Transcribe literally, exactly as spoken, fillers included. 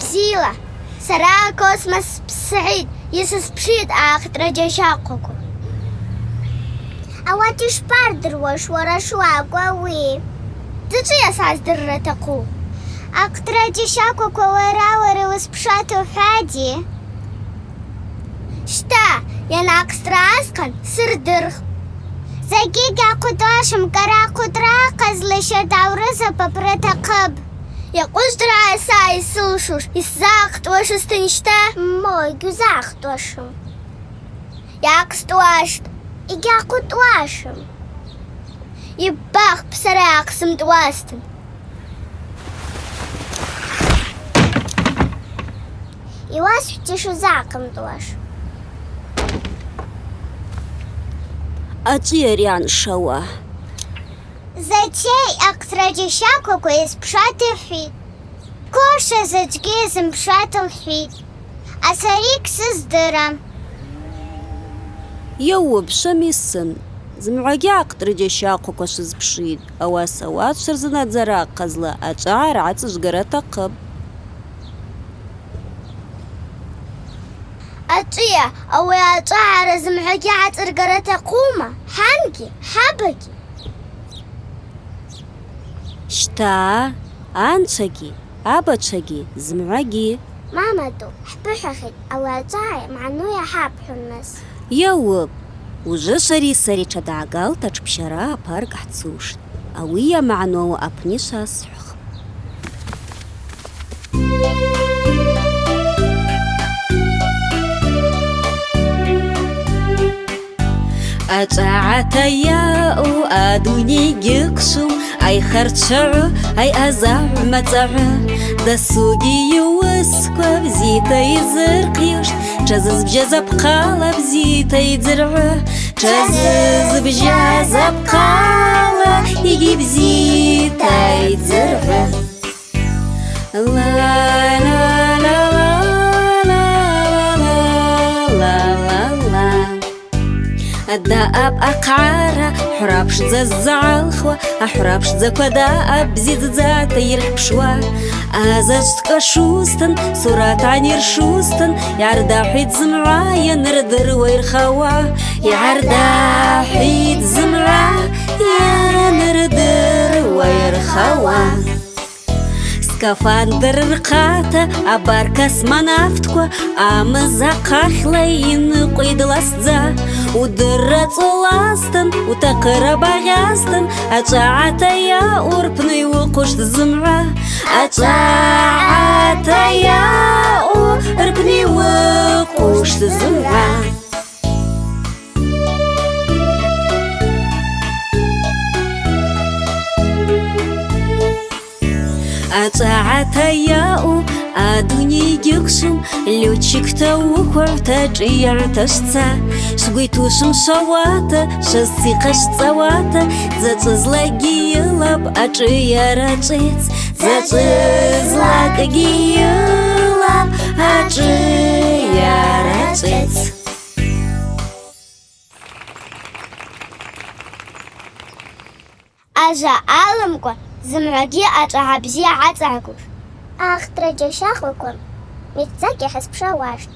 Бзила, сара акосмос спсгӏитӏ, йсызпшитӏ аахътра джьащахъваква. Ауат йшпардыруаш уара шуакӏву ауи? Дзачӏвыйа сгӏаздырра атахъу? Аахътра джьащахъваква уара, уара уызпшата ухӏвади? Щта, йанахъсра асхъан сырдырх. Закӏгьи гьахъутӏуашым, кӏара хъутӏра ахъазла ща дгӏаурызапапра атахъыпӏ. Йакъвыжвдыргӏа са йсылшуш, йсзаахътӏуашызтын щта? Мо, йгьузаахътӏуашым. Йахъстӏуаштӏ. Йгьахъутӏуашым. Йббахпӏ сара йахъсымтӏуазтын. Йуасхӏвтӏ йшузахъымтӏуаш. Ачӏвыйа ари йаншауа? Затей аахътра джьащахъваква йызпшата йхӏвитӏ. Коша заджвгьи йзымпшата лхӏвитӏ. Асари гьсыздырам. Йауапӏ, швамисын, зымгӏвагьи аахътра джьащахъваква швызпшитӏ, ауаса ауат швырзынадзара ахъазла ачӏвагӏа ргӏацӏыжвгара атахъыпӏ. Ачӏвыйа, ауи ачӏвагӏара зымгӏвагьи гӏацӏыргара атахъума? Хӏангьи, хӏабагьи? Щта, анчвагьи, абачвагьи, зымгӏвагьи. Мама ду, хӏбыхӏвахитӏ, ауи ачӏвагӏа магӏну йгьахӏабхӏвумызтӏ. Йауапӏ, уже швари сари тшадагӏагалтӏ атшпсара апарк гӏацуштӏ. Ауи йамагӏну апны швасхӏвх. Ачӏвагӏата йаъу адуней гьыквшум, айхарчвагӏвы, айъазагӏв мацӏагӏвы, досугьи йуысква бзита йзырхъйуштӏ, тшазызбжьаз апхъала бзита йдзыргӏвы, тшазызбжьаз апхъала йгьи бзита йдзыргӏвы. Даъапӏ ахъара хӏвра пшдза ззагӏалхуа, ахӏвра пшдзаква даъапӏ бзидздзата йырхпшуа. Азаджв дкӏашузтын, сурат гӏаниршузтын, йгӏардахӏвитӏ зымгӏва йанырдыруа йырхауа. Йгӏардахӏвитӏ зымгӏва йанырдыруа йырхауа. Скафандр рхъата абар космонавтква, амза ахъахьла йныкъвидла сдза. Удырра цӏулазтын, утахъыра багъьазтын, ачӏвагӏата йаъу рпны йуыхъуштӏ зымгӏва. Ачӏвагӏата йаъу рпны йуыхъуштӏ зымгӏва. Ачӏвагӏата йаъу адуней гьыквшум, лётчикта, ухвыгӏвта, шӏыйагӏвта швца. Швгвы йтушым швауата, швызцихъа швцӏауата, дзачӏвызлакӏгьи йылапӏ ашӏыйара шӏыц, дзачӏвызлакӏгьи йылапӏ ашӏыйара шӏыц. Ажва алымкӏва зымгӏвагьи ачӏвагӏа бзи гьацӏагуш. Ахтра джьащахъваква мецдзакӏ йхӏызпшауаштӏ.